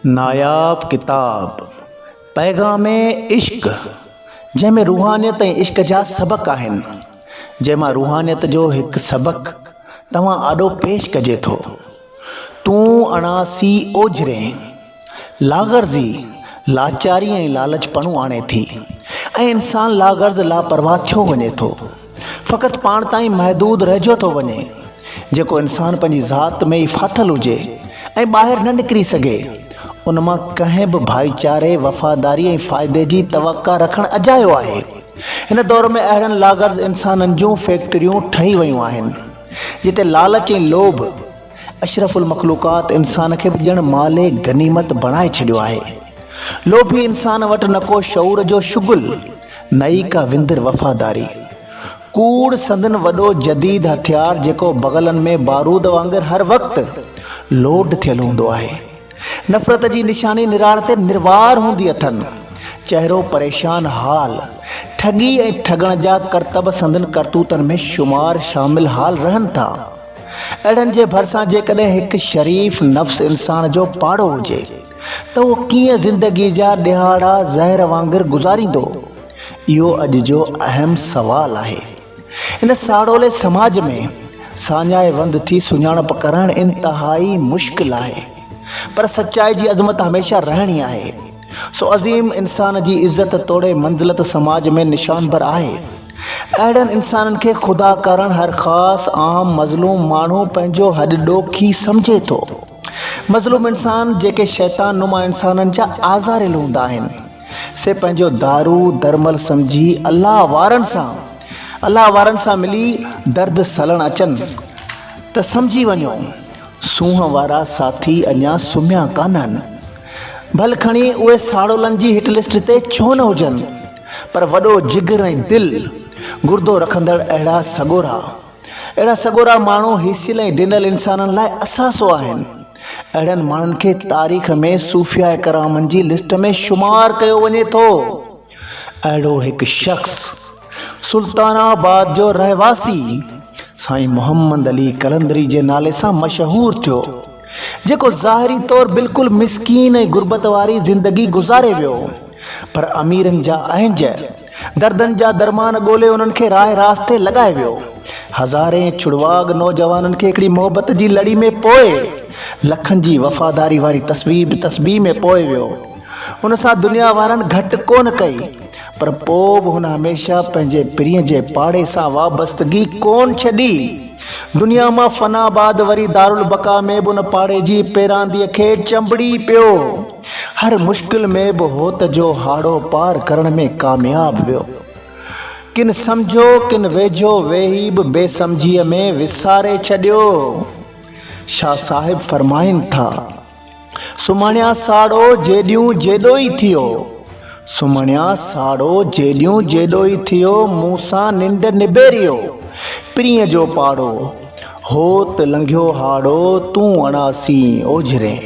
ناياب ڪتاب پيغام عشق جنهن ۾ روحانيت ۽ عشق جا سبق آهن، جنهن مان روحانيت جو هڪ سبق توهان آڏو پيش ڪجي ٿو. تون اڻاسي اوجهرين، لاغرضي، لاچاري ۽ لالچپڻو آڻي ٿي ۽ انسان لاغرض لاپرواهه ٿيو وڃي ٿو. فقط پاڻ تائين محدود رهجيو ٿو وڃي. جيڪو انسان پنهنجي ذات ۾ ئي ڦاٿل هجي ۽ ٻاهر نه نڪري سگهي، ان مان ڪنهن به ڀائيچاري، وفاداري ۽ فائدي جي توقع رکڻ اجايو آهي. هن دور ۾ اهڙن لاغرض انسانن جون فيڪٽريون ٺهي ويون آهن، جتي لالچ ۽ لوڀ اشرف المخلوقات انسان کي به ڄڻ مال غنيمت بڻائي ڇڏيو آهي. لوڀي انسان وٽ نه ڪو شعور جو شغل، نه ئي ڪا وندر وفاداري. ڪوڙ سندن وڏو جديد هٿيار جيڪو بغلن ۾ بارود وانگر هر وقت لوڊ ٿيل هوندو آهي. نفرت جي نشاني نراڙ تي نروار هوندي اٿن. چهرو پريشان حال، ٺڳي ۽ ٺڳڻ جا ڪرتب سندن ڪرتوتن ۾ شمار شامل حال رهن ٿا. اهڙن جي ڀرسان جيڪڏهن هڪ شريف نفس انسان جو پاڙو هجي ته اهو ڪيئن زندگي جا ڏهاڙا زهر وانگر گذاريندو؟ اهو اڄ جو اهم سوال آهي. هن ساڙولي سماج ۾ ساڃاهه وند ٿي سڃاڻپ ڪرائڻ انتهائي مشڪل آهي. پر سچائي جي عظمت هميشه رهڻي آهي. سو عظيم انسان جي عزت توڙي منزلت سماج ۾ نشانبر آهي. اهڙن انسانن کي خدا ڪارڻ هر خاص، عام، مظلوم ماڻهو پنهنجو هڏ ڏوکي سمجهي ٿو. مظلوم انسان جيڪي شيطان نما انسانن جا آزاريل هوندا آهن، سي پنهنجو دارو درمل سمجهي الله وارن سان الله وارن سان ملي درد سلڻ اچن ته سمجهي وڃو سونهن وارا ساٿي اڃا سمهيا ڪانهن. ڀل کڻي اهي ساڙولن جي هٽ لسٽ تي ڇو نه هجن. پر وڏو جگر ۽ دل گردو رکندڙ اهڙا سڳورا اهڙا سڳورا ماڻهو هيسيل ۽ ڊنل انسانن لاء اثاثو آهن. اهڙن ماڻهن کي تاريخ ۾ صوفياء ڪرامن جي لسٽ ۾ شمار ڪيو وڃي ٿو. اهڙو هڪ شخص سلطان آباد جو رهواسي سائين محمد علي قلندري جي نالي سان مشهور ٿيو. جيڪو ظاهري طور بلڪل مسڪين ۽ غربت واري زندگي گذاري ويو پر اميرن جا اهنج، دردن جا درمان ڳولي انهن کي راهه راست تي لڳائي ويو. هزارين ڇڙواڳ نوجوانن کي هڪڙي محبت جي لڙي ۾ پوئي لکن جي وفاداري واري تسبيح ۾ پوئي ويو. هن سان دنيا وارن گهٽ ڪونه ڪئي پر پوء به هن هميشه پنهنجي پرينء جي پاڙي سان وابستگي ڪونه ڇڏي. دنيا مان فنا بعد وري دارالبقا ۾ به ان پاڙي جي پيرانديء کي چنبڙي پيو. هر مشڪل ۾ به هوت جو هاڙهو پار ڪرڻ ۾ ڪامياب ويو. ڪن سمجهيو، ڪن ويجهو ويهي به بي سمجهيء ۾ وساري ڇڏيو. شاهه صاحب فرمائن ٿا. سمهڻيا ساڙو جيڏيون جيڏو ئي ٿيو. سمهڻيا ساڙو جيڏيون جيڏو ئي ٿيو مون سان ننڊ نبيريو پرينء جو پاڙو هوت لنگهيو هاڙو تون اڻاسين اوجهرين.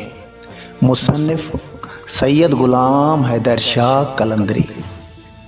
مصنف، سيد غلام حيدر شاهه قلندري.